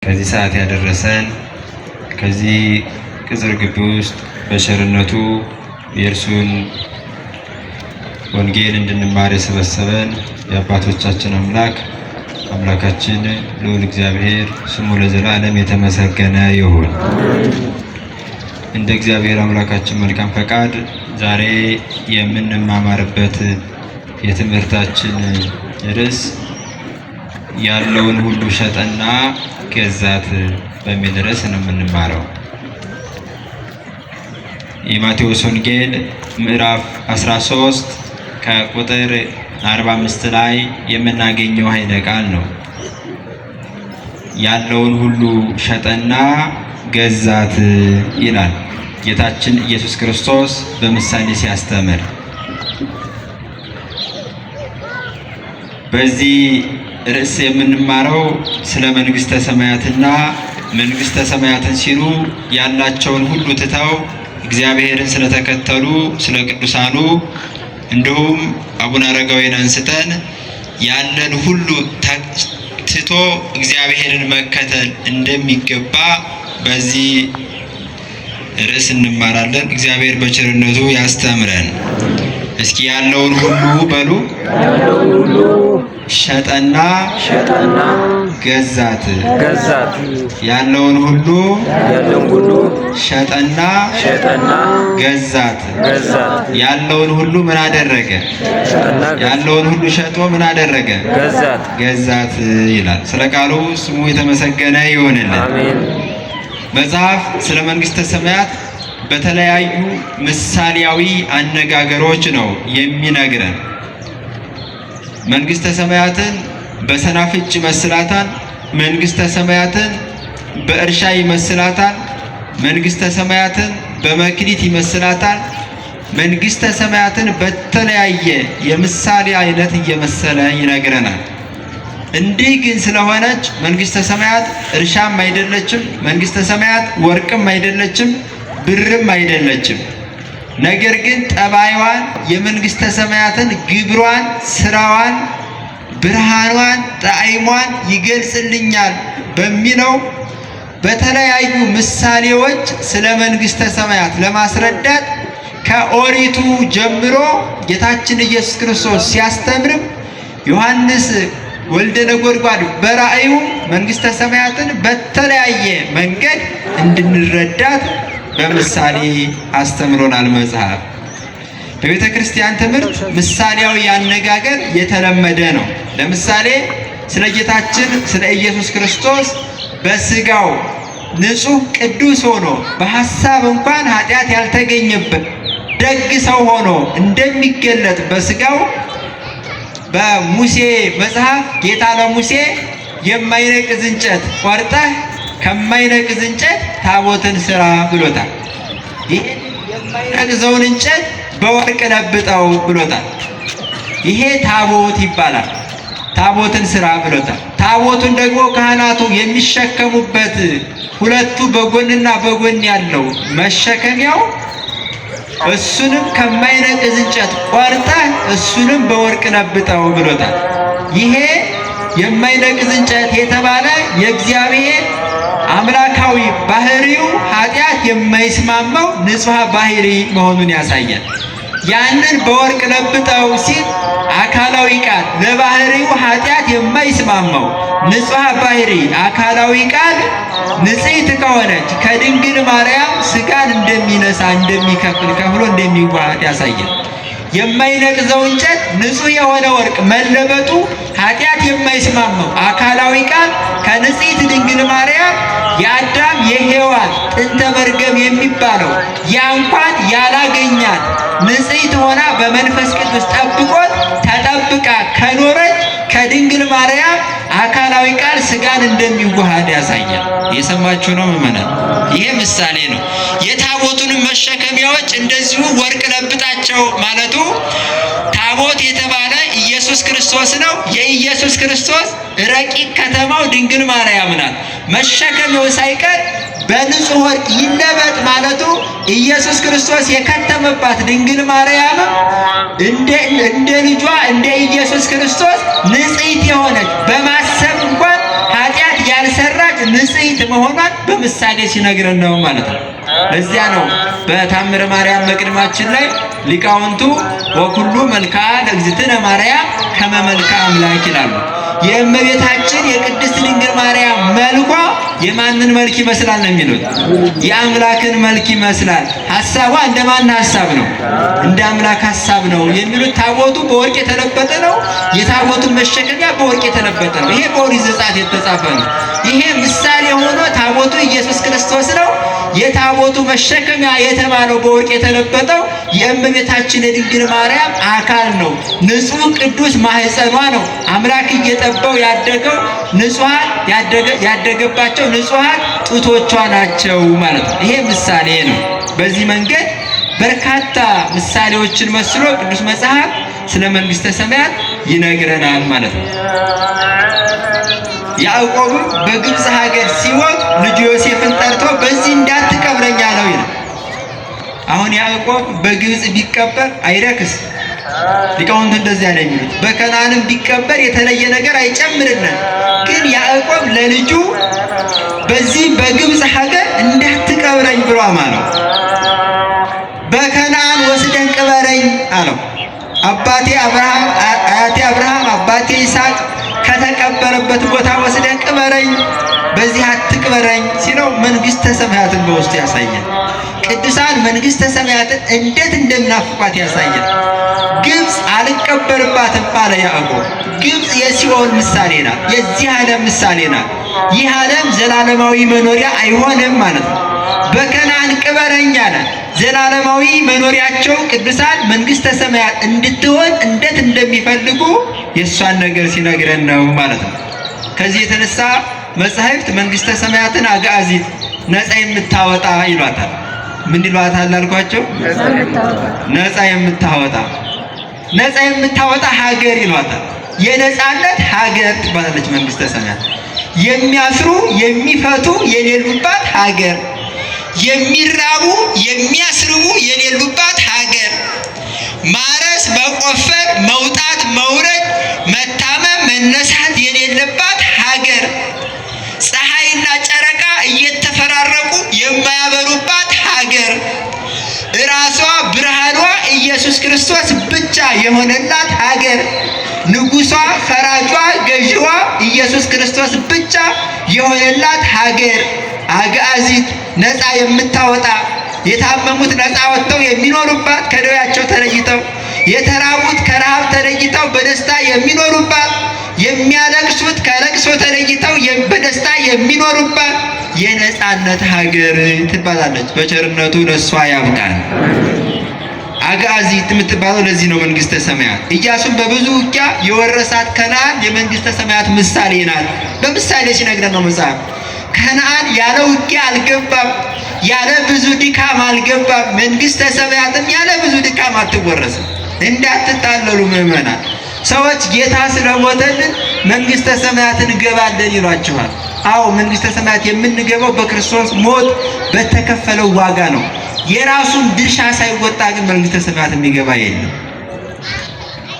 ከዚህ ሰዓት ያደረሰን ከዚህ ቅጽር ግቢ ውስጥ በቸርነቱ የእርሱን ወንጌል እንድንማር የሰበሰበን የአባቶቻችን አምላክ አምላካችን ልዑል እግዚአብሔር ስሙ ለዘላለም የተመሰገነ ይሁን። እንደ እግዚአብሔር አምላካችን መልካም ፈቃድ ዛሬ የምንማማርበት የትምህርታችን ርዕስ ያለውን ሁሉ ሸጠና ገዛት በሚል ርዕስ ነው የምንማረው። የማቴዎስ ወንጌል ምዕራፍ 13 ከቁጥር 45 ላይ የምናገኘው ኃይለ ቃል ነው። ያለውን ሁሉ ሸጠና ገዛት ይላል ጌታችን ኢየሱስ ክርስቶስ በምሳሌ ሲያስተምር። በዚህ ርዕስ የምንማረው ስለ መንግስተ ሰማያትና መንግስተ ሰማያትን ሲሉ ያላቸውን ሁሉ ትተው እግዚአብሔርን ስለተከተሉ ስለ ቅዱሳኑ እንዲሁም አቡነ አረጋዊን አንስተን ያለን ሁሉ ትቶ እግዚአብሔርን መከተል እንደሚገባ በዚህ ርዕስ እንማራለን። እግዚአብሔር በቸርነቱ ያስተምረን። እስኪ ያለውን ሁሉ በሉ ሸጠና ሸጠና ገዛት። ገዛት። ያለውን ሁሉ ያለውን ሁሉ ሸጠና ሸጠና ገዛት። ገዛት። ያለውን ሁሉ ምን አደረገ? ሸጠና ያለውን ሁሉ ሸጦ ምን አደረገ? ገዛት። ገዛት ይላል። ስለ ቃሉ ስሙ የተመሰገነ ይሆንልን። አሜን። መጽሐፍ ስለ መንግስተ ሰማያት በተለያዩ ምሳሌያዊ አነጋገሮች ነው የሚነግረን። መንግስተ ሰማያትን በሰናፍጭ ይመስላታል። መንግስተ ሰማያትን በእርሻ ይመስላታል። መንግስተ ሰማያትን በመክሊት ይመስላታል። መንግስተ ሰማያትን በተለያየ የምሳሌ አይነት እየመሰለ ይነግረናል። እንዲህ ግን ስለሆነች መንግስተ ሰማያት እርሻም አይደለችም፣ መንግስተ ሰማያት ወርቅም አይደለችም፣ ብርም አይደለችም። ነገር ግን ጠባይዋን የመንግስተ ሰማያትን ግብሯን፣ ስራዋን፣ ብርሃኗን፣ ጣዕሟን ይገልጽልኛል በሚለው በተለያዩ ምሳሌዎች ስለ መንግስተ ሰማያት ለማስረዳት ከኦሪቱ ጀምሮ ጌታችን ኢየሱስ ክርስቶስ ሲያስተምርም ዮሐንስ ወልደ ነጎድጓድ በራእዩ መንግስተ ሰማያትን በተለያየ መንገድ እንድንረዳት በምሳሌ አስተምሮናል መጽሐፍ። በቤተ ክርስቲያን ትምህርት ምሳሌያዊ አነጋገር የተለመደ ነው። ለምሳሌ ስለ ጌታችን ስለ ኢየሱስ ክርስቶስ በስጋው ንጹሕ ቅዱስ ሆኖ በሐሳብ እንኳን ኃጢአት ያልተገኘበት ደግ ሰው ሆኖ እንደሚገለጥ በስጋው በሙሴ መጽሐፍ ጌታ ለሙሴ የማይነቅዝ እንጨት ቆርጠህ ከማይነቅዝ እንጨት ታቦትን ስራ ብሎታል። ይህን የማይነቅዘውን እንጨት በወርቅ ለብጠው ብሎታል። ይሄ ታቦት ይባላል። ታቦትን ስራ ብሎታል። ታቦቱን ደግሞ ካህናቱ የሚሸከሙበት ሁለቱ በጎንና በጎን ያለው መሸከሚያው እሱንም ከማይነቅዝ እንጨት ቆርጠህ እሱንም በወርቅ ለብጠው ብሎታል። ይሄ የማይነቅዝ እንጨት የተባለ የእግዚአብሔር አምላካዊ ባህሪው ኃጢአት የማይስማማው ንጹሕ ባህሪ መሆኑን ያሳያል። ያንን በወርቅ ለብጠው ሲል አካላዊ ቃል ለባህሪው ኃጢአት የማይስማማው ንጹሕ ባህሪ አካላዊ ቃል ንጽሕት ከሆነች ከድንግል ማርያም ስጋን እንደሚነሳ እንደሚከፍል ከፍሎ እንደሚዋሃድ ያሳያል። የማይነቅዘው እንጨት ንጹሕ የሆነ ወርቅ መለበጡ ኃጢአት የማይስማማው አካላዊ ቃል ከንጽሕት ድንግል ማርያም የአዳም የሔዋን ጥንተ መርገም የሚባለው ያ እንኳን ያላገኛት ንጽሕት ሆና በመንፈስ ቅዱስ ጠብቆት ተጠብቃ ከኖረች ከድንግል ማርያም አካላዊ ቃል ስጋን እንደሚዋሃድ ያሳያል። የሰማችሁ ነው ምዕመናን? ይሄ ምሳሌ ነው። የታቦቱንም መሸከሚያዎች እንደዚሁ ወርቅ ለብጣቸው ማለቱ ታቦት የተባለ ኢየሱስ ክርስቶስ ነው። የኢየሱስ ክርስቶስ ረቂቅ ከተማው ድንግል ማርያም ናት። መሸከሚያው ሳይቀር በንጹሕ ወርቅ ይለበጥ ማለቱ ኢየሱስ ክርስቶስ የከተመባት ድንግል ማርያምም እንደ ልጇ እንደ ኢየሱስ ክርስቶስ ንጽሕት የሆነች በማሰብ እንኳን ኃጢአት ያልሰራች ንጽሕት መሆኗን በምሳሌ ሲነግረን ነው ማለት ነው። ለዚያ ነው በታምረ ማርያም መቅድማችን ላይ ሊቃውንቱ ወኩሉ መልክዓ ለእግዝእትነ ማርያም ከመ መልክዓ አምላክ ይላሉ። የእመቤታችን የቅድስት ድንግል ማርያም መልኳ የማንን መልክ ይመስላል ነው የሚሉት? የአምላክን መልክ ይመስላል። ሐሳቧ እንደማን ሐሳብ ነው? እንደ አምላክ ሐሳብ ነው የሚሉት። ታቦቱ በወርቅ የተለበጠ ነው። የታቦቱ መሸከሚያ በወርቅ የተለበጠ ነው። ይሄ በኦሪት ዘጸአት የተጻፈ ነው። ይሄ ምሳሌ ሆኖ ታቦቱ ኢየሱስ ክርስቶስ ነው። የታቦቱ መሸከሚያ የተባለው በወርቅ የተለበጠው የእመቤታችን የድንግል ማርያም አካል ነው። ንጹሕ ቅዱስ ማህፀኗ ነው። አምላክ እየጠባው ያደገው ንጹሐን ያደገባቸው ንጹሐን ጡቶቿ ናቸው ማለት ነው። ይሄ ምሳሌ ነው። በዚህ መንገድ በርካታ ምሳሌዎችን መስሎ ቅዱስ መጽሐፍ ስለ መንግሥተ ሰማያት ይነግረናል ማለት ነው። ያዕቆብም በግብፅ ሀገር ሲሞት ልጁ ዮሴፍን ጠርቶ በዚህ እንዳትቀብረኝ አለው ይላል። አሁን ያዕቆብ በግብፅ ቢቀበር አይረክስ፣ ሊቃውንቱ እንደዚያ ነው የሚሉት። በከነዓንም ቢቀበር የተለየ ነገር አይጨምርልን። ግን ያዕቆብ ለልጁ በዚህ በግብፅ ሀገር እንዳትቀብረኝ ብሎ አማለው። በከነዓን ወስደህ ቅበረኝ አለው። አባቴ አብርሃም፣ አያቴ አብርሃም፣ አባቴ ይስሐቅ ከተቀበረበት ቦታ ወስደህ ቅበረኝ፣ በዚህ አትቅበረኝ ሲለው መንግሥተ ሰማያትን በውስጡ ያሳያል። ቅዱሳን መንግሥተ ሰማያትን እንዴት እንደሚናፍቋት ያሳያል። ግብፅ አልቀበርባትም አለ ያዕቆብ። ግብፅ የሲኦል ምሳሌ ናት፣ የዚህ ዓለም ምሳሌ ናት። ይህ ዓለም ዘላለማዊ መኖሪያ አይሆንም ማለት ነው። በከነዓን ቅበረኝ አለ። ዘላለማዊ መኖሪያቸው ቅዱሳን መንግሥተ ሰማያት እንድትሆን እንዴት እንደሚፈልጉ የእሷን ነገር ሲነግረን ነው ማለት ነው። ከዚህ የተነሳ መጻሕፍት መንግሥተ ሰማያትን አግዓዚት ነፃ የምታወጣ ይሏታል። ምን ይሏታል አልኳቸው? ነፃ የምታወጣ ነፃ የምታወጣ ሀገር ይሏታል። የነፃነት ሀገር ትባላለች መንግሥተ ሰማያት። የሚያስሩ የሚፈቱ የሌሉባት ሀገር፣ የሚራቡ የሚያስርቡ የሌሉባት ሀገር፣ ማረስ፣ መቆፈር፣ መውጣት፣ መውረድ፣ መታመም፣ መነሳት የሌለባት ሀገር፣ ፀሐይና ጨረቃ እየተፈራረቁ የማያበሩባት ሀገር፣ እራሷ ብርሃኗ ኢየሱስ ክርስቶስ ብቻ የሆነላት ሀገር፣ ንጉሷ፣ ፈራጇ፣ ገዢዋ ኢየሱስ ክርስቶስ ብቻ የሆነላት ሀገር፣ አግዓዚት ነፃ የምታወጣ የታመሙት ነፃ ወጥተው የሚኖሩባት ከደዌያቸው ተለይተው፣ የተራቡት ከረሃብ ተለይተው በደስታ የሚኖሩባት፣ የሚያለቅሱት ከለቅሶ ተለይተው በደስታ የሚኖሩባት የነፃነት ሀገር ትባላለች። በቸርነቱ ለእሷ ያብቃን። አግዓዚት የምትባለው ለዚህ ነው መንግሥተ ሰማያት። ኢያሱም በብዙ ውጊያ የወረሳት ከነዓን የመንግሥተ ሰማያት ምሳሌ ናት። በምሳሌ ሲነግረን ነው መጽሐፍ። ከነዓን ያለ ውጊያ አልገባም፣ ያለ ብዙ ድካም አልገባም። መንግሥተ ሰማያትም ያለ ብዙ ድካም አትወረስም። እንዳትታለሉ ምዕመናን። ሰዎች ጌታ ስለሞተልን መንግሥተ ሰማያት እንገባለን ይሏችኋል። አዎ መንግሥተ ሰማያት የምንገባው በክርስቶስ ሞት በተከፈለው ዋጋ ነው። የራሱን ድርሻ ሳይወጣ ግን መንግሥተ ሰማያት የሚገባ የለም።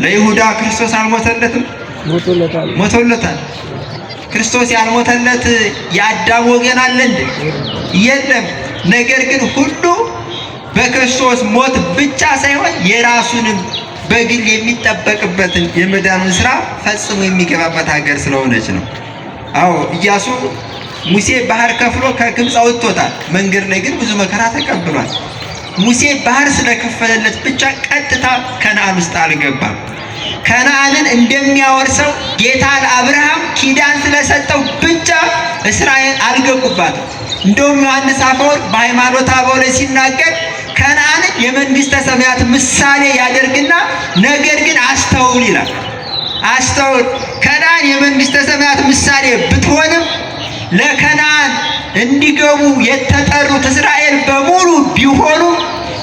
ለይሁዳ ክርስቶስ አልሞተለትም? ሞቶለታል። ክርስቶስ ያልሞተለት የአዳም ወገን አለ እንዴ? የለም። ነገር ግን ሁሉ በክርስቶስ ሞት ብቻ ሳይሆን የራሱንም በግል የሚጠበቅበትን የመዳኑን ስራ ፈጽሞ የሚገባበት ሀገር ስለሆነች ነው። አዎ ኢያሱ ሙሴ ባህር ከፍሎ ከግብፅ አውጥቶታል። መንገድ ላይ ግን ብዙ መከራ ተቀብሏል። ሙሴ ባህር ስለከፈለለት ብቻ ቀጥታ ከነዓን ውስጥ አልገባም። ከነዓንን እንደሚያወርሰው ጌታ ለአብርሃም ኪዳን ስለሰጠው ብቻ እስራኤል አልገቡባትም። እንደውም ዮሐንስ አፈወርቅ በሃይማኖተ አበው ላይ ሲናገር ከነዓንን የመንግሥተ ሰማያት ምሳሌ ያደርግና ነገር ግን አስተውል ይላል። አስተውል፣ ከነዓን የመንግሥተ ሰማያት ምሳሌ ብትሆንም ለከነዓን እንዲገቡ የተጠሩት እስራኤል በሙሉ ቢሆኑም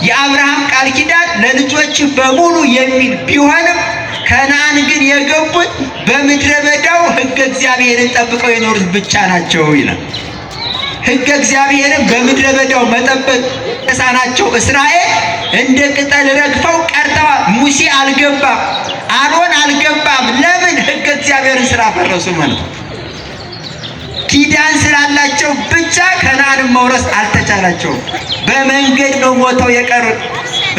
የአብርሃም ቃል ኪዳን ለልጆች በሙሉ የሚል ቢሆንም ከነዓን ግን የገቡት በምድረ በዳው ሕገ እግዚአብሔርን ጠብቀው የኖሩት ብቻ ናቸው ይላል። ሕገ እግዚአብሔርን በምድረ በዳው መጠበቅ የተሳናቸው እስራኤል እንደ ቅጠል ረግፈው ቀርተዋል። ሙሴ አልገባም፣ አሮን አልገባም። ለምን? ሕገ እግዚአብሔርን ስላፈረሱ ማለት ነው። ኪዳን ስላላቸው ብቻ ከነዓንን መውረስ አልተቻላቸውም። በመንገድ ነው ሞተው የቀሩት።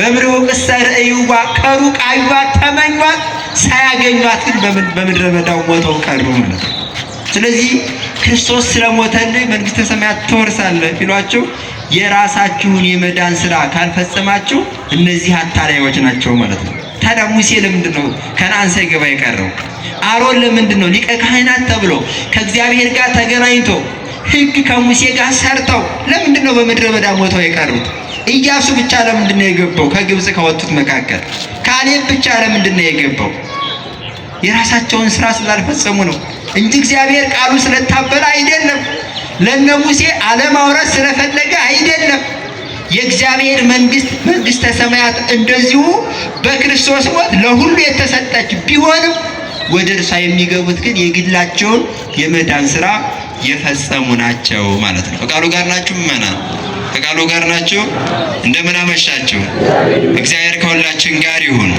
እምርሑቅሰ ርእይዋ፣ ከሩቅ አዩዋት ተመኟት፣ ሳያገኟት ግን በምድረ በዳው ሞተው ቀሩ ማለት ነው። ስለዚህ ክርስቶስ ስለሞተልህ መንግሥተ ሰማያት ትወርሳለህ ቢሏችሁ የራሳችሁን የመዳን ስራ ካልፈጸማችሁ እነዚህ አታላዮች ናቸው ማለት ነው። ታዲያ ሙሴ ለምንድን ነው ከነዓን ሳይገባ የቀረው? አሮን ለምንድን ነው ሊቀ ካህናት ተብሎ ከእግዚአብሔር ጋር ተገናኝቶ ሕግ ከሙሴ ጋር ሰርተው ለምንድን ነው በምድረ በዳ ሞተው የቀሩት? ኢያሱ ብቻ ለምንድን ነው የገባው ከግብፅ ከወጡት መካከል? ካሌብ ብቻ ለምንድን ነው የገባው? የራሳቸውን ስራ ስላልፈጸሙ ነው እንጂ እግዚአብሔር ቃሉ ስለታበለ አይደለም። ለነ ሙሴ አለማውረስ ስለፈለገ አይደለም። የእግዚአብሔር መንግስት መንግስተ ሰማያት እንደዚሁ በክርስቶስ ሞት ለሁሉ የተሰጠች ቢሆንም ወደ እርሷ የሚገቡት ግን የግላቸውን የመዳን ስራ የፈጸሙ ናቸው ማለት ነው። ከቃሉ ጋር ናችሁ ምእመናን? ከቃሉ ጋር ናችሁ? እንደምን አመሻችሁ? እግዚአብሔር ከሁላችን ጋር ይሁን።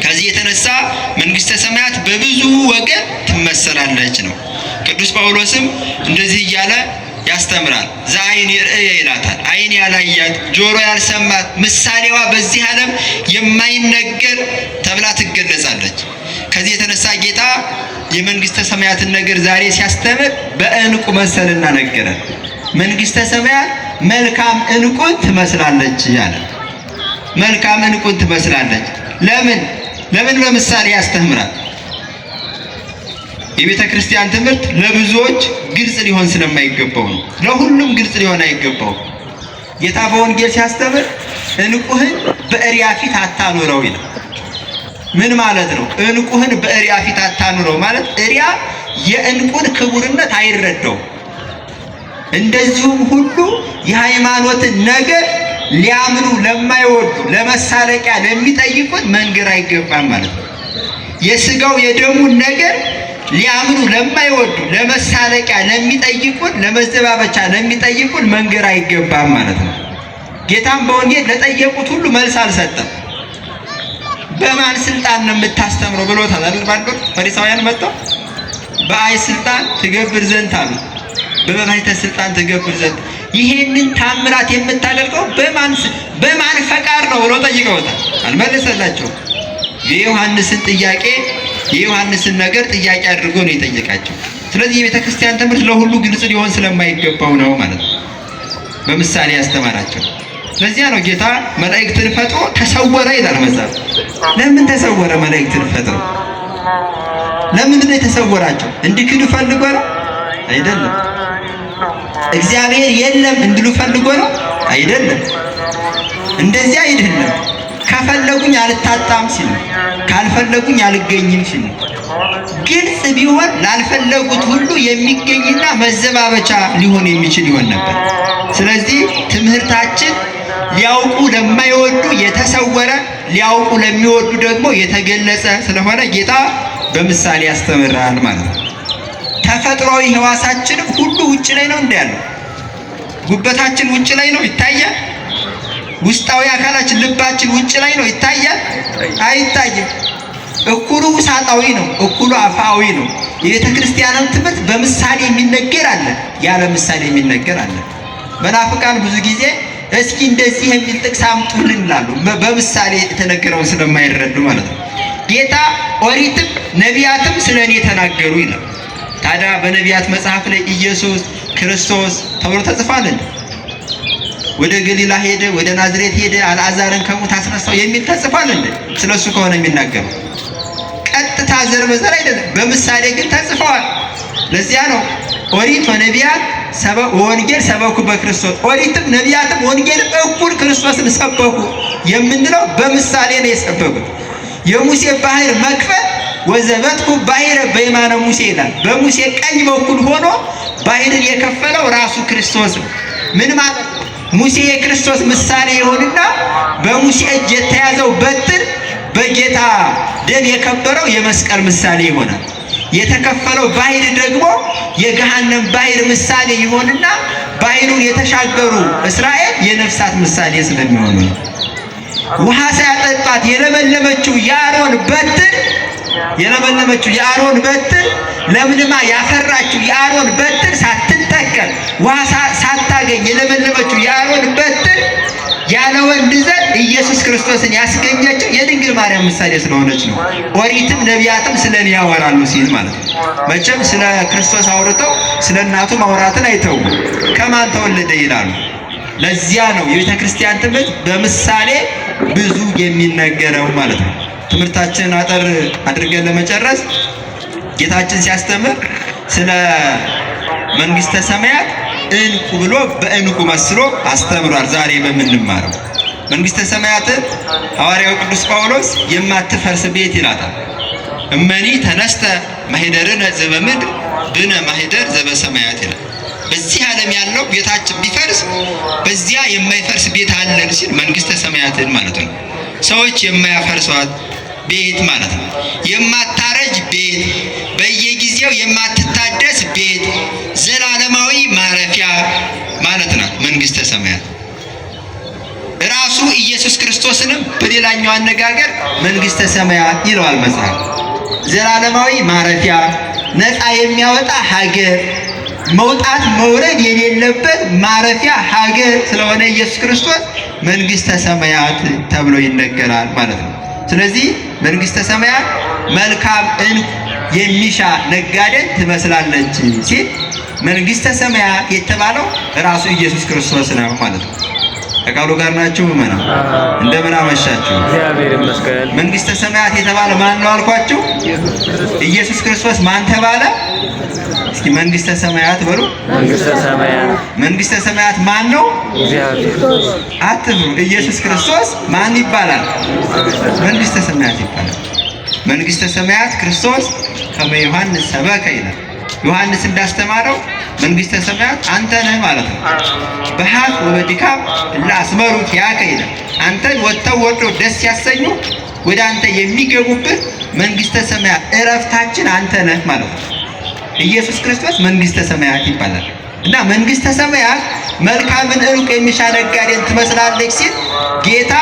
ከዚህ የተነሳ መንግስተ ሰማያት በብዙ ወገን ትመሰላለች ነው። ቅዱስ ጳውሎስም እንደዚህ እያለ ያስተምራል። ዘአይን ርእየ ይላታል። አይን ያላያት ጆሮ ያልሰማት ምሳሌዋ በዚህ ዓለም የማይነገር ተብላ ትገለጻለች። ከዚህ የተነሳ ጌታ የመንግስተ ሰማያትን ነገር ዛሬ ሲያስተምር በዕንቁ መሰልና ነገረን። መንግስተ ሰማያት መልካም ዕንቁን ትመስላለች ያለ መልካም ዕንቁን ትመስላለች። ለምን ለምን በምሳሌ ያስተምራል? የቤተ ክርስቲያን ትምህርት ለብዙዎች ግልጽ ሊሆን ስለማይገባው ነው። ለሁሉም ግልጽ ሊሆን አይገባው። ጌታ በወንጌል ሲያስተምር ዕንቁህን በእሪያ ፊት አታኑረው ይላል። ምን ማለት ነው? ዕንቁህን በእሪያ ፊት አታኑረው ማለት እሪያ የዕንቁን ክቡርነት አይረዳውም። እንደዚሁም ሁሉ የሃይማኖትን ነገር ሊያምኑ ለማይወዱ ለመሳለቂያ ለሚጠይቁት መንገር አይገባም ማለት ነው። የስጋው የደሙን ነገር ሊያምኑ ለማይወዱ ለመሳለቂያ ለሚጠይቁን፣ ለመዘባበቻ ለሚጠይቁን መንገር አይገባም ማለት ነው። ጌታም በወንጌል ለጠየቁት ሁሉ መልስ አልሰጠም። በማን ስልጣን ነው የምታስተምረው ብሎታል አይደል? ባንዶ ፈሪሳውያን መጥተው በአይ ስልጣን ትገብር ዘንድ አሉ፣ በመባይተ ስልጣን ትገብር ዘንድ ይሄንን ታምራት የምታደርገው በማን ፈቃድ ነው ብሎ ጠይቀውታል። አልመለሰላቸውም። የዮሐንስን ጥያቄ የዮሐንስን ነገር ጥያቄ አድርጎ ነው የጠየቃቸው። ስለዚህ የቤተ ክርስቲያን ትምህርት ለሁሉ ግልጽ ሊሆን ስለማይገባው ነው ማለት ነው በምሳሌ ያስተማራቸው። ለዚያ ነው ጌታ መላእክትን ፈጥሮ ተሰወረ ይላል መጽሐፍ። ለምን ተሰወረ? መላእክትን ፈጥሮ ለምንድን ነው የተሰወራቸው? እንዲክዱ ፈልጎ ነው? አይደለም። እግዚአብሔር የለም እንዲሉ ፈልጎ ነው? አይደለም። እንደዚያ አይደለም። ከፈለጉኝ አልታጣም ሲል ነው፣ ካልፈለጉኝ አልገኝም ሲል ነው። ግልጽ ቢሆን ላልፈለጉት ሁሉ የሚገኝና መዘባበቻ ሊሆን የሚችል ይሆን ነበር። ስለዚህ ትምህርታችን ሊያውቁ ለማይወዱ የተሰወረ፣ ሊያውቁ ለሚወዱ ደግሞ የተገለጸ ስለሆነ ጌታ በምሳሌ ያስተምራል ማለት ነው። ተፈጥሯዊ ሕዋሳችንም ሁሉ ውጭ ላይ ነው እንደ ያለው። ጉበታችን ውጭ ላይ ነው ይታያል። ውስጣዊ አካላችን ልባችን ውጭ ላይ ነው ይታያል? አይታይም። እኩሉ ውሳጣዊ ነው፣ እኩሉ አፋዊ ነው። የቤተ ክርስቲያንም ትምህርት በምሳሌ የሚነገር አለ፣ ያለ ምሳሌ የሚነገር አለ። መናፍቃን ብዙ ጊዜ እስኪ እንደዚህ የሚል ጥቅስ አምጡልን ይላሉ፣ በምሳሌ የተነገረውን ስለማይረዱ ማለት ነው። ጌታ ኦሪትም ነቢያትም ስለ እኔ ተናገሩ ይላል። ታዲያ በነቢያት መጽሐፍ ላይ ኢየሱስ ክርስቶስ ተብሎ ተጽፏል እንዴ? ወደ ገሊላ ሄደ፣ ወደ ናዝሬት ሄደ፣ አልዓዛርን ከሙት አስነሳው የሚል ተጽፏል እንዴ? ስለሱ ከሆነ የሚናገረው ቀጥታ ዘር በዘር አይደለም፣ በምሳሌ ግን ተጽፈዋል። ለዚያ ነው ኦሪት ወነቢያት ወንጌል ሰበኩ በክርስቶስ፣ ኦሪትም ነቢያትም ወንጌልም እኩል ክርስቶስን ሰበኩ የምንለው በምሳሌ ነው የሰበኩት። የሙሴ ባህር መክፈል ወዘበትኩ ባሕረ በየማነ ሙሴ ይላል። በሙሴ ቀኝ በኩል ሆኖ ባህርን የከፈለው ራሱ ክርስቶስ ነው። ምን ማለት ነው? ሙሴ የክርስቶስ ምሳሌ ይሆንና በሙሴ እጅ የተያዘው በትር በጌታ ደም የከበረው የመስቀል ምሳሌ ይሆናል። የተከፈለው ባህር ደግሞ የገሃነም ባህር ምሳሌ ይሆንና ባህሩን የተሻገሩ እስራኤል የነፍሳት ምሳሌ ስለሚሆኑ ነው። ውሃ ሳያጠጣት የለመለመችው የአሮን በትር የለመለመችው የአሮን በትር ለምልማ ያፈራችው የአሮን በትር ሳትተከል ውሃ ሳታገኝ የለመለመችው የአሮን በትር ያለ ወንድ ዘር ኢየሱስ ክርስቶስን ያስገኘችው የድንግል ማርያም ምሳሌ ስለሆነች ነው። ኦሪትም ነቢያትም ስለ እኔ ያወራሉ ሲል ማለት ነው። መቼም ስለ ክርስቶስ አውርተው ስለ እናቱ ማውራትን አይተውም። ከማን ተወለደ ይላሉ። ለዚያ ነው የቤተ ክርስቲያን ትምህርት በምሳሌ ብዙ የሚነገረው ማለት ነው። ትምህርታችንን አጠር አድርገን ለመጨረስ ጌታችን ሲያስተምር ስለ መንግስተ ሰማያት ዕንቁ ብሎ በዕንቁ መስሎ አስተምሯል። ዛሬ በምንማረው መንግስተ ሰማያትን ሐዋርያው ቅዱስ ጳውሎስ የማትፈርስ ቤት ይላታል። እመኒ ተነስተ ማኅደርነ ዘበምድር ብነ ማኅደር ዘበሰማያት ይላል። በዚህ ዓለም ያለው ቤታችን ቢፈርስ በዚያ የማይፈርስ ቤት አለን ሲል መንግስተ ሰማያትን ማለት ነው። ሰዎች የማያፈርሷት ቤት ማለት ነው። የማታረጅ ቤት፣ በየጊዜው የማትታደስ ቤት፣ ዘላለማዊ ማረፊያ ማለት ናት መንግስተ ሰማያት። ራሱ ኢየሱስ ክርስቶስንም በሌላኛው አነጋገር መንግስተ ሰማያት ይለዋል መጽሐፍ። ዘላለማዊ ማረፊያ፣ ነፃ የሚያወጣ ሀገር፣ መውጣት መውረድ የሌለበት ማረፊያ ሀገር ስለሆነ ኢየሱስ ክርስቶስ መንግስተ ሰማያት ተብሎ ይነገራል ማለት ነው። ስለዚህ መንግስተ ሰማያት መልካም ዕንቁ የሚሻ ነጋዴን ትመስላለች ሲል መንግስተ ሰማያት የተባለው ራሱ ኢየሱስ ክርስቶስ ነው ማለት ነው። ከቃሉ ጋር ናችሁ ምእመናን? እንደምን አመሻችሁ? እግዚአብሔር ይመስገን። መንግስተ ሰማያት የተባለ ማን ነው አልኳችሁ? ኢየሱስ ክርስቶስ ማን ተባለ? እስኪ መንግስተ ሰማያት በሉ። መንግስተ ሰማያት መንግስተ ሰማያት ማን ነው? እግዚአብሔር። አትፍሩ። ኢየሱስ ክርስቶስ ማን ይባላል? መንግስተ ሰማያት ይባላል። መንግስተ ሰማያት ክርስቶስ ከመ ዮሐንስ ሰበከ ይላል። ዮሐንስ እንዳስተማረው መንግስተ ሰማያት አንተ ነህ ማለት ነው። በሀቅ ወበድካም ለአስመሩ ኪያከ ይላል። አንተን ወጥተው ወርደው ደስ ያሰኙ ወደ አንተ የሚገቡብህ መንግስተ ሰማያት እረፍታችን አንተ ነህ ማለት ነው። ኢየሱስ ክርስቶስ መንግስተ ሰማያት ይባላል። እና መንግስተ ሰማያት መልካምን ዕንቁ የሚሻ ነጋዴን ትመስላለች ሲል ጌታ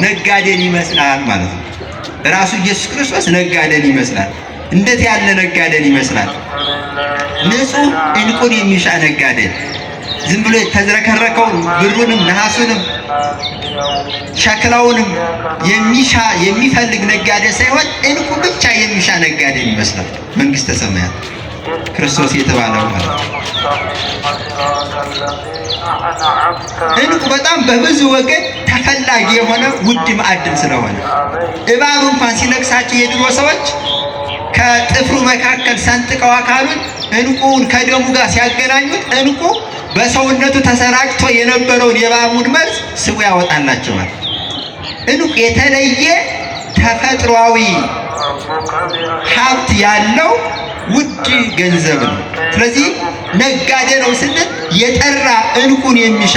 ነጋዴን ይመስላል ማለት ነው። ራሱ ኢየሱስ ክርስቶስ ነጋዴን ይመስላል። እንዴት ያለ ነጋዴን ይመስላል? ንጹህ ዕንቁን የሚሻ ነጋዴን፣ ዝም ብሎ የተዝረከረከውን ብሩንም ነሐሱንም ሸክላውንም የሚሻ የሚፈልግ ነጋዴ ሳይሆን ዕንቁ ብቻ የሚሻ ነጋዴን ይመስላል መንግስተ ሰማያት ክርስቶስ የተባለው ማለት ነው። ዕንቁ በጣም በብዙ ወገን ተፈላጊ የሆነ ውድ ማዕድን ስለሆነ እባብ እንኳን ሲነክሳቸው የድሮ ሰዎች ከጥፍሩ መካከል ሰንጥቀው አካሉን ዕንቁውን ከደሙ ጋር ሲያገናኙት ዕንቁ በሰውነቱ ተሰራጭቶ የነበረውን የእባቡን መርዝ ስቡ ያወጣላቸዋል። ዕንቁ የተለየ ተፈጥሯዊ ሀብት ያለው ውድ ገንዘብ ነው። ስለዚህ ነጋዴ ነው ስንል የጠራ ዕንቁን የሚሻ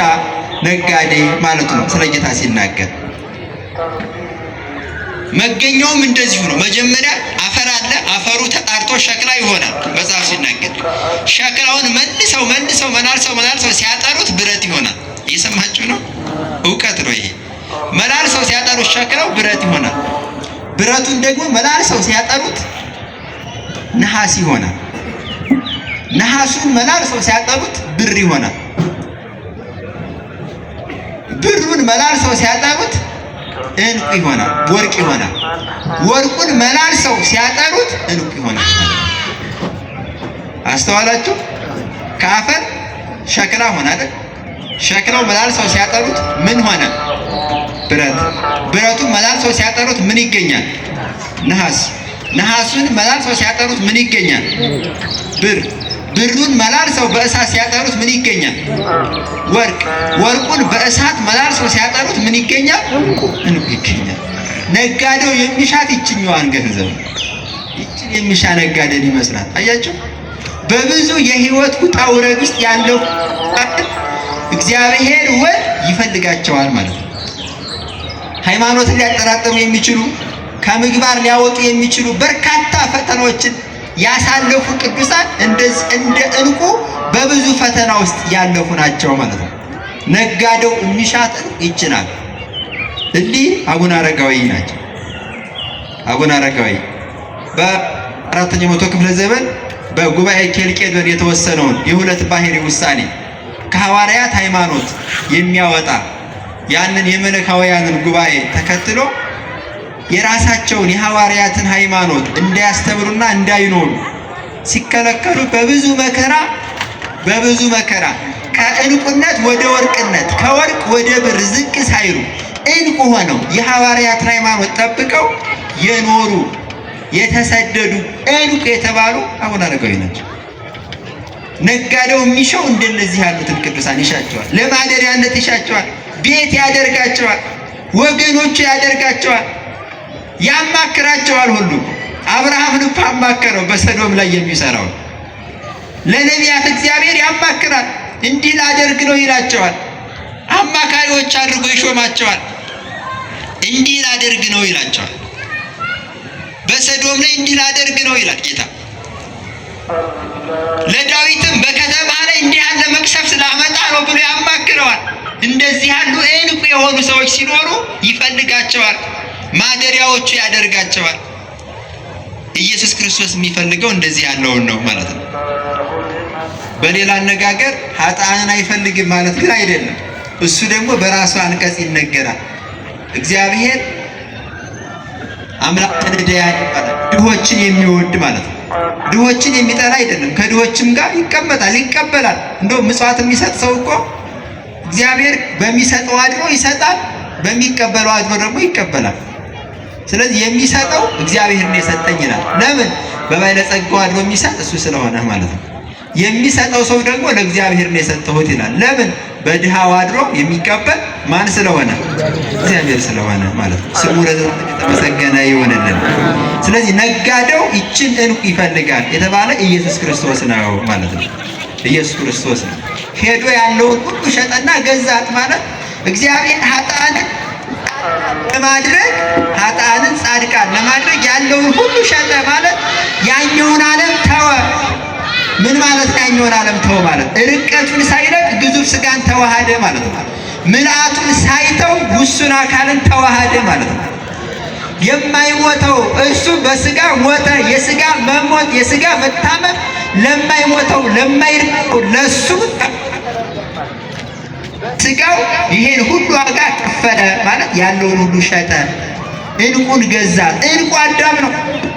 ነጋዴ ማለት ነው። ስለ ጌታ ሲናገር መገኛውም እንደዚሁ ነው። መጀመሪያ አፈር አለ። አፈሩ ተጣርቶ ሸክላ ይሆናል። መጽሐፍ ሲናገር ሸክላውን መልሰው መልሰው መላልሰው መላልሰው ሲያጠሩት ብረት ይሆናል። እየሰማችሁ ነው? እውቀት ነው ይሄ። መላልሰው ሲያጠሩት ሸክላው ብረት ይሆናል። ብረቱን ደግሞ መላልሰው ሲያጠሩት ነሐስ ይሆናል። ነሐሱን መላልሰው ሲያጠሩት ብር ይሆናል። ብሩን መላልሰው ሲያጠሩት ዕንቁ ይሆናል፣ ወርቅ ይሆናል። ወርቁን መላልሰው ሲያጠሩት ዕንቁ ይሆናል። አስተዋላችሁ? ከአፈር ሸክላ ሆነ አይደል? ሸክላው መላልሰው ሲያጠሩት ምን ሆነ? ብረት። ብረቱን መላልሰው ሲያጠሩት ምን ይገኛል? ነሐስ። ነሐሱን መላልሰው ሲያጠሩት ምን ይገኛል? ብር። ብሩን መላልሰው በእሳት ሲያጠሩት ምን ይገኛል? ወርቅ። ወርቁን በእሳት መላልሰው ሲያጠሩት ምን ይገኛል? ዕንቁ ይገኛል። ነጋዴው የሚሻት ይችኛዋን ገንዘብ ነው። ይችን የሚሻ ነጋዴን ይመስላል። አያችሁ፣ በብዙ የህይወት ውጣ ውረድ ውስጥ ያለው እግዚአብሔር ወልድ ይፈልጋቸዋል ማለት ነው። ሃይማኖትን ሊያጠራጥሩ የሚችሉ ከምግባር ሊያወጡ የሚችሉ በርካታ ፈተናዎችን ያሳለፉ ቅዱሳን እንደዚህ እንደ ዕንቁ በብዙ ፈተና ውስጥ ያለፉ ናቸው ማለት ነው። ነጋዴው የሚሻት ዕንቁ ይችላል። እሊህ አቡነ አረጋዊ ናቸው። አቡነ አረጋዊ በ4ኛው መቶ ክፍለ ዘመን በጉባኤ ኬልቄዶን የተወሰነውን የሁለት ባህሪ ውሳኔ ከሐዋርያት ሃይማኖት የሚያወጣ ያንን የመለካውያንን ጉባኤ ተከትሎ የራሳቸውን የሐዋርያትን ሃይማኖት እንዳያስተምሩና እንዳይኖሩ ሲከለከሉ በብዙ መከራ በብዙ መከራ ከዕንቁነት ወደ ወርቅነት ከወርቅ ወደ ብር ዝቅ ሳይሉ ዕንቁ ሆነው የሐዋርያትን ሃይማኖት ጠብቀው የኖሩ የተሰደዱ ዕንቁ የተባሉ አቡነ አረጋዊ ናቸው። ነጋዴው የሚሻው እንደነዚህ ያሉትን ቅዱሳን ይሻቸዋል። ለማደሪያነት ይሻቸዋል። ቤት ያደርጋቸዋል። ወገኖቹ ያደርጋቸዋል። ያማክራቸዋል። ሁሉ አብርሃምን እኮ አማከረው በሰዶም ላይ የሚሰራው። ለነቢያት እግዚአብሔር ያማክራል። እንዲህ ላደርግ ነው ይላቸዋል። አማካሪዎች አድርጎ ይሾማቸዋል። እንዲህ ላደርግ ነው ይላቸዋል። በሰዶም ላይ እንዲህ ላደርግ ነው ይላል ጌታ። ለዳዊትም በከተማ ላይ እንዲህ ያለ መቅሰፍት ላመጣ ነው ብሎ ያማክረዋል። እንደዚህ ያሉ ዕንቁ የሆኑ ሰዎች ሲኖሩ ይፈልጋቸዋል። ማደሪያዎቹ ያደርጋቸዋል። ኢየሱስ ክርስቶስ የሚፈልገው እንደዚህ ያለውን ነው ማለት ነው። በሌላ አነጋገር ኃጥአንን አይፈልግም ማለት ግን አይደለም። እሱ ደግሞ በራሱ አንቀጽ ይነገራል። እግዚአብሔር አምላከ ነዳያን ይባላል። ድሆችን የሚወድ ማለት ነው። ድሆችን የሚጠላ አይደለም። ከድሆችም ጋር ይቀመጣል፣ ይቀበላል። እንደው ምጽዋት የሚሰጥ ሰው እኮ እግዚአብሔር በሚሰጠው አድሮ ይሰጣል፣ በሚቀበለው አድሮ ደግሞ ይቀበላል። ስለዚህ የሚሰጠው እግዚአብሔር ነው የሰጠኝ ይላል። ለምን? በባለጸጋው አድሮ የሚሰጥ እሱ ስለሆነ ማለት ነው። የሚሰጠው ሰው ደግሞ ለእግዚአብሔር ነው የሰጠሁት ይላል። ለምን? በድሃው አድሮ የሚቀበል ማን ስለሆነ? እግዚአብሔር ስለሆነ ማለት ነው። ስሙ ለዘላለም የተመሰገነ ይሁንልን። ስለዚህ ነጋዴው ይችን ዕንቁ ይፈልጋል የተባለ ኢየሱስ ክርስቶስ ነው ማለት ነው። ኢየሱስ ክርስቶስ ነው። ሄዶ ያለውን ሁሉ ሸጠና ገዛት ማለት እግዚአብሔር ኃጥአንን ለማድረግ ኃጥአንን ጻድቃን ለማድረግ ያለውን ሁሉ ሸጠ ማለት ያኛውን ዓለም ተወ። ምን ማለት ነው? ያኛውን ዓለም ተወ ማለት ርቀቱን ሳይለቅ ግዙፍ ስጋን ተዋሃደ ማለት ነው። ምልአቱን ሳይተው ውሱን አካልን ተዋሃደ ማለት ነው። የማይሞተው እሱ በስጋ ሞተ። የስጋ መሞት የስጋ መታመም ለማይሞተው ለማይርቀው ለሱ ስጋው ይሄን ሁሉ ዋጋ ከፈለ ማለት ያለውን ሁሉ ሸጠ፣ ዕንቁን ገዛ። ዕንቁ አዳም ነው።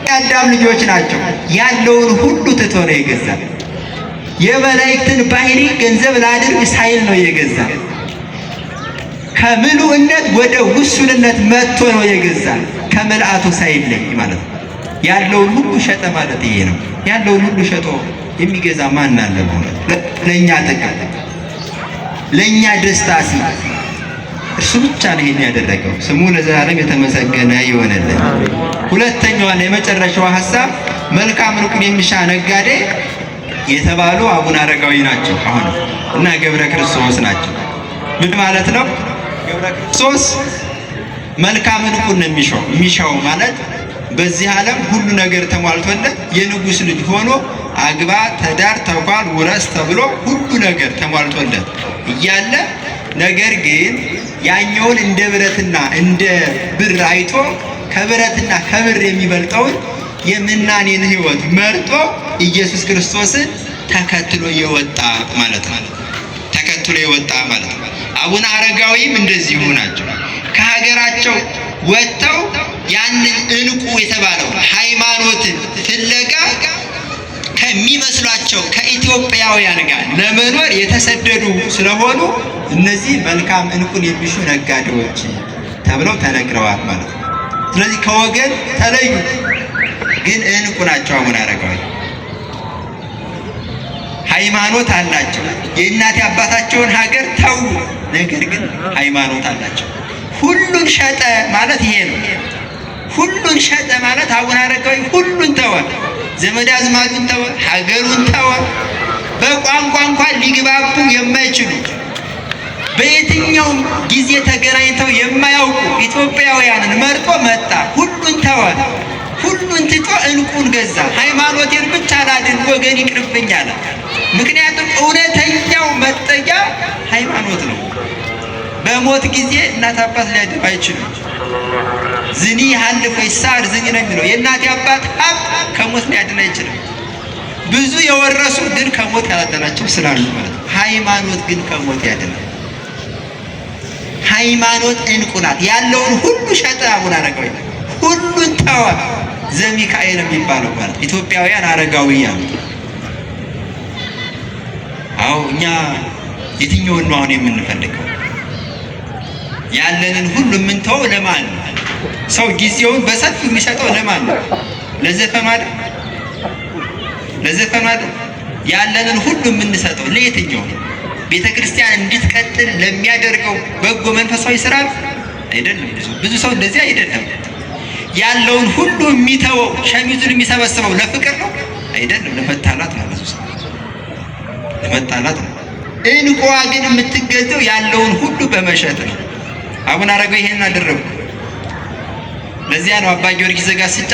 የአዳም ልጆች ናቸው። ያለውን ሁሉ ትቶ ነው የገዛ። የመላእክትን ባህሪ ገንዘብ ላድርግ ሳይል ነው የገዛ። ከምሉእነት ወደ ውሱንነት መጥቶ ነው የገዛ። ከምልአቱ ሳይለይ ማለት ነው። ያለውን ሁሉ ሸጠ ማለት ይሄ ነው። ያለውን ሁሉ ሸጦ የሚገዛ ማን አለ? በእውነት ለእኛ ጥቅም ለእኛ ደስታ ሲል እርሱ ብቻ ነው ይሄን ያደረገው። ስሙ ለዘላለም የተመሰገነ ይሆንልን። ሁለተኛዋና የመጨረሻዋ ሀሳብ መልካም ዕንቁን የሚሻ ነጋዴ የተባሉ አቡነ አረጋዊ ናቸው። አሁን እና ገብረ ክርስቶስ ናቸው። ምን ማለት ነው? ገብረ ክርስቶስ መልካም ዕንቁን ነው የሚሻው። የሚሻው ማለት በዚህ ዓለም ሁሉ ነገር ተሟልቶለት የንጉሥ ልጅ ሆኖ አግባ፣ ተዳር፣ ተኳል፣ ውረስ ተብሎ ሁሉ ነገር ተሟልቶለት እያለ ነገር ግን ያኛውን እንደ ብረትና እንደ ብር አይቶ ከብረትና ከብር የሚበልጠውን የምናኔን ሕይወት መርጦ ኢየሱስ ክርስቶስን ተከትሎ የወጣ ማለት ነው። ተከትሎ የወጣ ማለት ነው። አቡነ አረጋዊም እንደዚሁ ናቸው። ከሀገራቸው ወጥተው ያንን ዕንቁ የተባለው ሃይማኖትን ፍለጋ ከሚመስሏቸው ከኢትዮጵያውያን ጋር ለመኖር የተሰደዱ ስለሆኑ እነዚህ መልካም ዕንቁን የሚሹ ነጋዴዎች ተብለው ተነግረዋል ማለት ነው። ስለዚህ ከወገን ተለዩ፣ ግን ዕንቁ ናቸው። አቡነ አረጋዊ ሃይማኖት አላቸው። የእናት አባታቸውን ሀገር ተዉ፣ ነገር ግን ሃይማኖት አላቸው። ሁሉን ሸጠ ማለት ይሄ ነው። ሁሉን ሸጠ ማለት አቡነ አረጋዊ ሁሉን ተወ። ዘመድ አዝማዱን ተወ፣ ሀገሩን ተወ። በቋንቋ እንኳን ሊግባቡ የማይችሉ በየትኛውም ጊዜ ተገናኝተው የማያውቁ ኢትዮጵያውያንን መርጦ መጣ። ሁሉን ተወ። ሁሉን ትቶ ዕንቁን ገዛ። ሃይማኖቴን ብቻ ላድን፣ ወገን ይቅርብኝ አለ። ምክንያቱም እውነተኛው መጠጊያ ሃይማኖት ነው። በሞት ጊዜ እናት አባት ሊያድኑ አይችሉም። ዝኒ ሀልፎ ይሳር ዝኒ ነው የሚለው። የእናት አባት ሀብት ከሞት ሊያድን አይችልም። ብዙ የወረሱ ግን ከሞት ያላዳናቸው ስላሉ ማለት ነው። ሃይማኖት ግን ከሞት ያድናል። ሃይማኖት እንቁ ናት። ያለውን ሁሉ ሸጠ አቡነ አረጋዊ ሁሉን ተወ። ዘሚካኤል የሚባለው ማለት ኢትዮጵያውያን አረጋዊ ያሉት። አዎ እኛ የትኛውን ነው አሁን የምንፈልገው? ያለንን ሁሉ የምንተወው ለማን ነው? ሰው ጊዜውን በሰፊው የሚሰጠው ለማን ነው? ለዘፈኑ አይደል? ለዘፈኑ አይደል? ያለንን ሁሉ የምንሰጠው ለየትኛው ነው? ቤተ ክርስቲያን እንድትቀጥል ለሚያደርገው በጎ መንፈሳዊ ስራ አይደለም። ብዙ ሰው እንደዚህ አይደለም። ያለውን ሁሉ የሚተወው ሸሚዙን የሚሰበስበው ለፍቅር ነው አይደለም፣ ለመጣላት ነው። ብዙ ሰው ለመጣላት ነው። እንቁዋ ግን የምትገዘው ያለውን ሁሉ በመሸጥ ነው። አቡነ አረጋዊ ይሄንን አደረጉ። ለዚያ ነው አባ ጊዮርጊስ ዘጋስጫ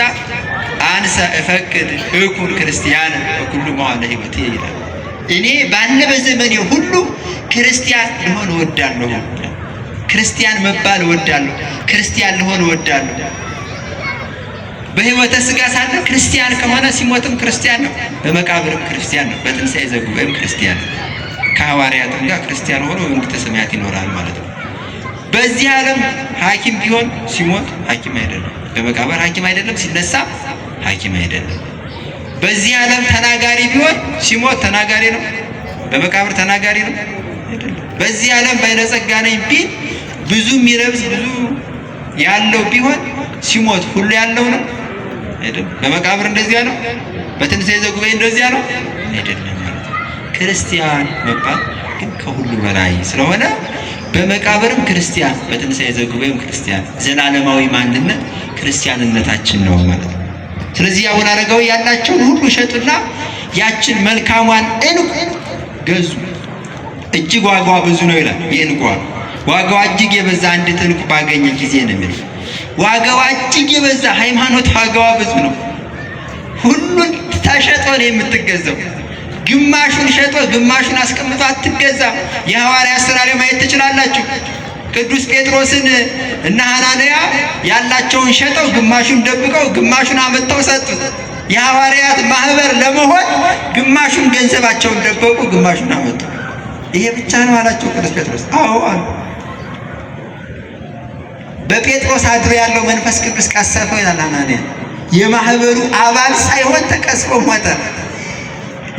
አንሰ እፈቅድ እኩን ክርስቲያን በኩሉ መዋዕለ ሕይወቴ ይላል። እኔ ባለ በዘመኔ ሁሉ ክርስቲያን ልሆን እወዳለሁ። ክርስቲያን መባል እወዳለሁ። ክርስቲያን ልሆን እወዳለሁ። በሕይወተ ሥጋ ሳለ ክርስቲያን ከሆነ ሲሞትም ክርስቲያን ነው፣ በመቃብርም ክርስቲያን ነው፣ በትንሣኤ ዘጉባኤም ክርስቲያን ነው። ከሐዋርያትም ጋር ክርስቲያን ሆኖ በመንግሥተ ሰማያት ይኖራል ማለት ነው። በዚህ ዓለም ሐኪም ቢሆን ሲሞት ሐኪም አይደለም፣ በመቃብር ሐኪም አይደለም፣ ሲነሳ ሐኪም አይደለም። በዚህ ዓለም ተናጋሪ ቢሆን ሲሞት ተናጋሪ ነው፣ በመቃብር ተናጋሪ ነው አይደለም። በዚህ ዓለም ባለጸጋ ነኝ ቢል ብዙ የሚለብስ ብዙ ያለው ቢሆን ሲሞት ሁሉ ያለው ነው አይደለም። በመቃብር እንደዚያ ነው፣ በትንሣኤ ዘጉባኤ እንደዚያ ነው አይደለም ማለት ነው። ክርስቲያን መባል ግን ከሁሉ በላይ ስለሆነ በመቃብርም ክርስቲያን፣ በትንሣኤ ዘጉባኤም ክርስቲያን፣ ዘላለማዊ ማንነት ክርስቲያንነታችን ነው ማለት ነው። ስለዚህ አቡነ አረጋዊ ያላቸውን ሁሉ ሸጡና ያችን መልካሟን ዕንቁ ገዙ። እጅግ ዋጋዋ ብዙ ነው ይላል። የዕንቁ ዋጋዋ እጅግ የበዛ አንዲት ዕንቁ ባገኘ ጊዜ ነው የሚለው። ዋጋዋ እጅግ የበዛ ሃይማኖት ዋጋዋ ብዙ ነው። ሁሉን ተሸጦ ነው የምትገዛው። ግማሹን ሸጦ ግማሹን አስቀምጦ አትገዛም። የሐዋርያት ሥራ ላይ ማየት ትችላላችሁ። ቅዱስ ጴጥሮስን እና ሐናንያ ያላቸውን ሸጠው ግማሹን ደብቀው ግማሹን አመጥተው ሰጡት። የሐዋርያት ማህበር ለመሆን ግማሹን ገንዘባቸውን ደበቁ፣ ግማሹን አመጡ። ይሄ ብቻ ነው አላቸው ቅዱስ ጴጥሮስ። አዎ አሉ። በጴጥሮስ አድሮ ያለው መንፈስ ቅዱስ ቀሰፈው ይላል ሐናንያ። የማህበሩ አባል ሳይሆን ተቀስፎ ሞተ።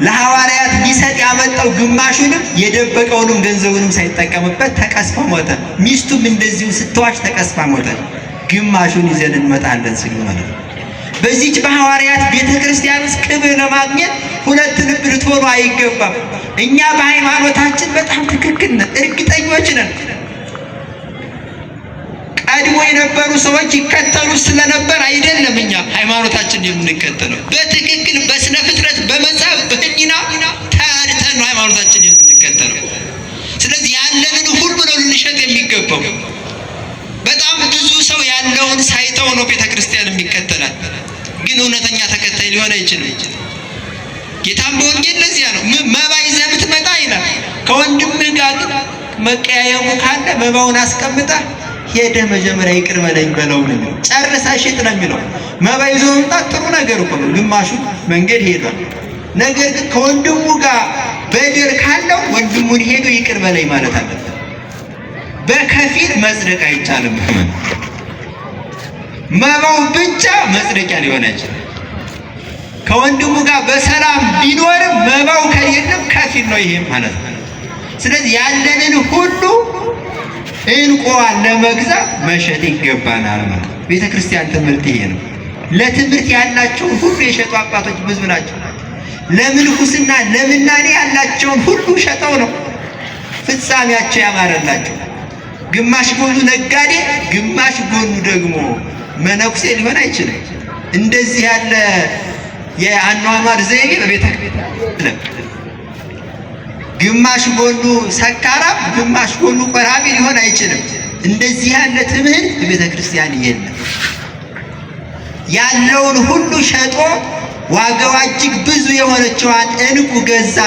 ለሐዋርያት ሊሰጥ ያመጣው ግማሹንም የደበቀውንም ገንዘቡንም ሳይጠቀምበት ተቀስፎ ሞተ። ሚስቱም እንደዚሁ ስትዋሽ ተቀስፋ ሞተ። ግማሹን ይዘን እንመጣለን ሲሉ ማለት ነው። በዚች በሐዋርያት ቤተ ክርስቲያን ውስጥ ክብር ለማግኘት ሁለት ልብ ልትሆኑ አይገባም። እኛ በሃይማኖታችን በጣም ትክክል ነን፣ እርግጠኞች ነን። ቀድሞ የነበሩ ሰዎች ይከተሉ ስለነበር አይደለም እኛ ሃይማኖታችን የምንከተለው። በትክክል በስነ ፍጥረት በመጽሐፍ በሕሊና ተረድተን ነው ሃይማኖታችን የምንከተለው። ስለዚህ ያለንን ሁሉ ነው ልንሸጥ የሚገባው። በጣም ብዙ ሰው ያለውን ሳይተው ነው ቤተ ክርስቲያን የሚከተላል። ግን እውነተኛ ተከታይ ሊሆን አይችልም። ጌታም በወንጌል ለዚያ ነው መባ ይዘህ ብትመጣ ይላል፣ ከወንድምህ ጋር ግን መቀያየሙ ካለ መባውን አስቀምጠህ ሄደህ መጀመሪያ ይቅር በለኝ በለው ነው የሚለው። ጨርሰህ ሽጥ ነው የሚለው። መባ ይዞ መምጣት ጥሩ ነገር እኮ ነው፣ ግማሹ መንገድ ሄዷል። ነገር ግን ከወንድሙ ጋር በደል ካለው ወንድሙን ሄዶ ይቅር በለኝ ማለት አለበት። በከፊል መጽደቅ አይቻልም። መባው ብቻ መጽደቂያ ሊሆን አይችልም። ከወንድሙ ጋር በሰላም ቢኖርም መባው ከሌለም ከፊል ነው ይሄም ማለት ነው። ስለዚህ ያለንን ሁሉ እንቁዋን ለመግዛት መሸጥ ይገባናል ማለት ነው። ቤተ ክርስቲያን ትምህርት ይሄ ነው። ለትምህርት ያላቸውን ሁሉ የሸጡ አባቶች ብዙ ናቸው። ለምንኩስና ለምናኔ ያላቸውን ሁሉ ሸጠው ነው ፍጻሜያቸው ያማረላቸው። ግማሽ ጎኑ ነጋዴ፣ ግማሽ ጎኑ ደግሞ መነኩሴ ሊሆን አይችልም። እንደዚህ ያለ የአኗኗር ዘይቤ በቤተ ክርስቲያን ግማሽ ጎኑ ሰካራም ግማሽ ጎኑ ቆራቢ ሊሆን አይችልም። እንደዚህ ያለ ትምህርት በቤተ ክርስቲያን የለም። ያለውን ሁሉ ሸጦ ዋጋዋ እጅግ ብዙ የሆነችዋን ዕንቁ ገዛ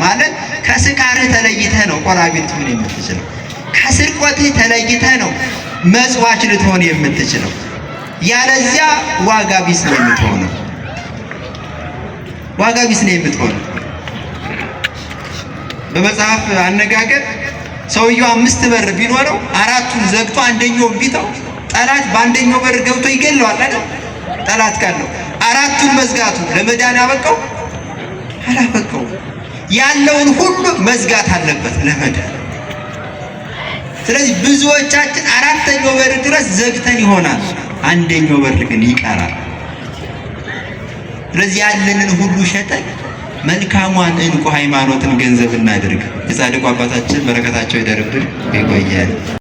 ማለት ከስካርህ ተለይተህ ነው ቆራቢ ልትሆን የምትችለው። ከስርቆትህ ተለይተህ ነው መጽዋች ልትሆን የምትችለው። ያለዚያ ዋጋ ቢስ ነው የምትሆነው። ዋጋ ቢስ ነው የምትሆነው። በመጽሐፍ አነጋገር ሰውየው 5 በር ቢኖረው 4ቱን ዘግቶ አንደኛውን ቢተው ጠላት በአንደኛው በር ገብቶ ይገለዋል አይደል? ጠላት ካለው 4ቱን መዝጋቱ ለመዳን ያበቃው አላበቃው። ያለውን ሁሉ መዝጋት አለበት ለመዳን። ስለዚህ ብዙዎቻችን 4ኛው በር ድረስ ዘግተን ይሆናል፣ አንደኛው በር ግን ይቀራል። ስለዚህ ያለንን ሁሉ ሸጠን መልካሟን ዕንቁ ሃይማኖትን ገንዘብ እናድርግ። የጻድቁ አባታችን በረከታቸው ይደርብን። ይቆያል።